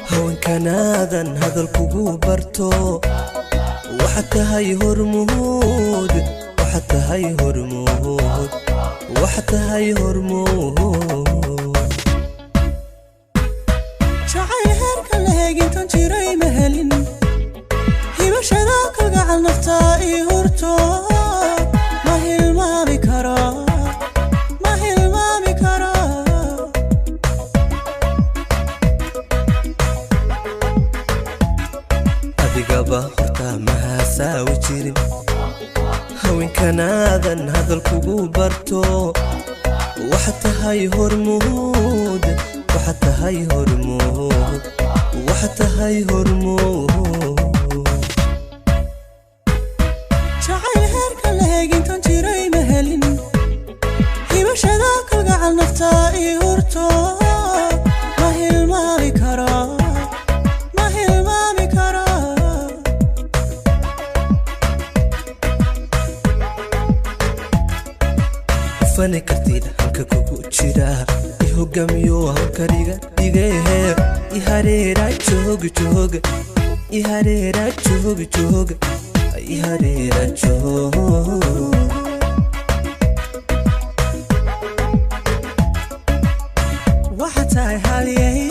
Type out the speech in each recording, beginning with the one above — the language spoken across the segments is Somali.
Haweenkanaadan hadal kugu barto, waxaad tahay hormuud, waxaad tahay hormuud, waxaad tahay hormuud. Jacayl heerka la heegintan jiray ma helin, hibashada kalgacal naftaa ii hurto, ma hilmaami karo, ma hilmaami karo. Adigaba hortaa mahasaawi jirin, haweenkanaadan hadal kugu barto, waxaad tahay hormuud, waxaad tahay hormuud, waxaad tahay hormuud. Jacayl heerka la heegintan jiray ma helin, hibashada kalgacal naftaa ii hurto, ma hilmaami karo, ma hilmaami karo. Fani kartid halka kugu jira, i hogaamiyo hawkariga dhigehe, i hareera joog joog, i hareera joog joog, i hareera joog. Waxaad tahay halyay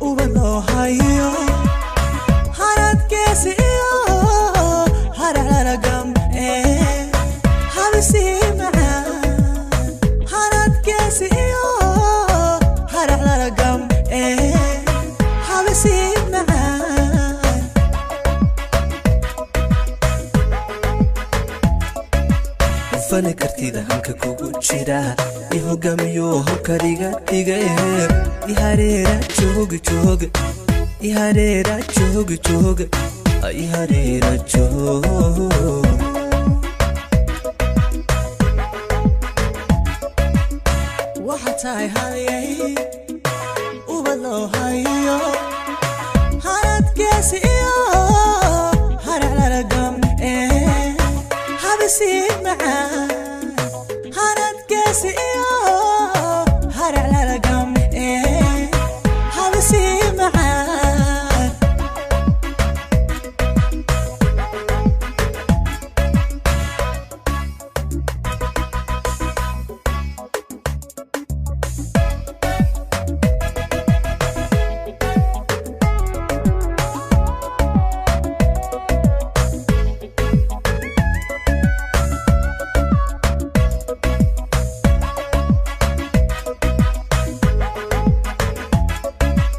ubad loo hayo, harad geesi iyo hararagam ee habisii macaan, harad geesi iyo hararagam ee habisii macaan. Fani kartida hanka kugu jira, i hogaamiyo hawkariga dhigehe, i hareera joog joog, i hareera joog joog, i hareera joog. Waxaad tahay halyay ubad loo hayo, harad geesi iyo hararagam ee habisii macaan, harad geesi iyo hararagam ee habisii macaan.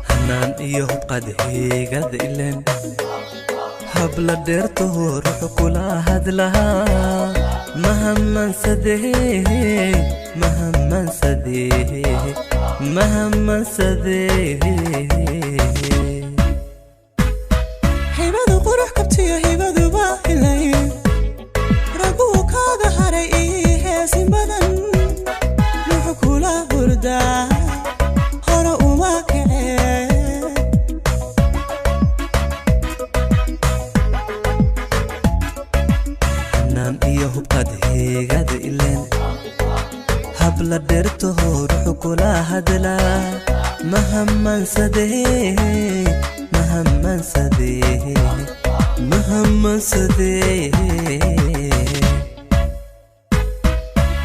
Hanaan iyo hubqad heegada ilen, habla dheertaho ruuxu kula hadlahaa, mahamansadee, mahamansadee, mahamansadee. Hibadu qurux kabtiyo hibaduba helay, raguu kaaga haray ii heesin badan, muxuu kula hurdaa hore uma kacee. Hanaan iyo hubqad heegada ilen, habla dheertaho ruuxu kula hadlaa, mahamansadee, mahamansadee, mahamansadee.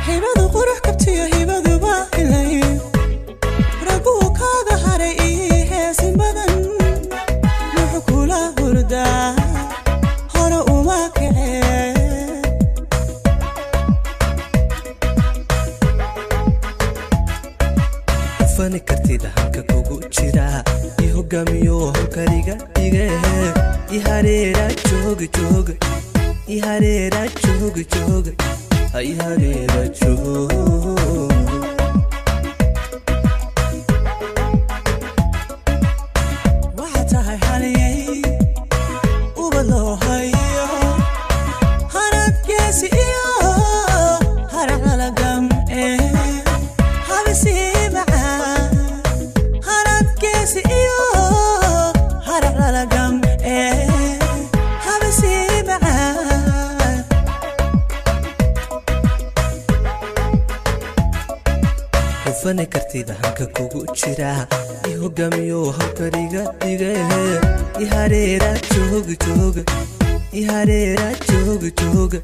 Hibadu qurux kabtiyo hibaduba helay, raguu kaaga haray ii heesin badan, muxuu kula hurdaa hore uma kacee. Fani kartida hanka kugu jira, i hogaamiyo hawkariga dhigehe, i hareera joog joog, i hareera joog joog, i hareera joog. Waxaad tahay halyay ubad loo hayo, harad geesi iyo hararagam ee habisii macaan, harad geesi iyo hararagam ee habisii macaan. Hufani kartid. Kartid hanka kugu jira, i hogaamiyo hawkariga dhige. Ihareera joog joog, ihareera joog joog,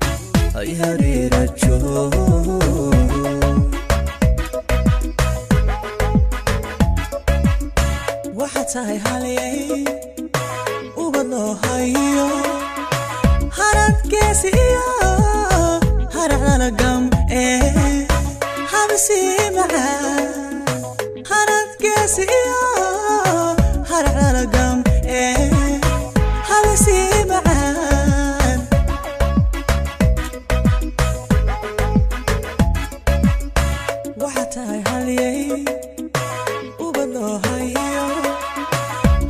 ihareera joog. Waxaad tahay halyay ubad loo hayo, haradgeesi iyo haraclalagam ee habsi macaan. Haradgeesi iyo haraclalagam ee habsi macaan. Waxaad tahay halyay ubad loo hayo,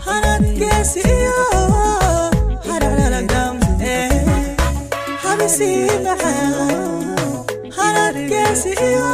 haradgeesi iyo haraclalagam ee habsi macaan. Haradgeesi iyo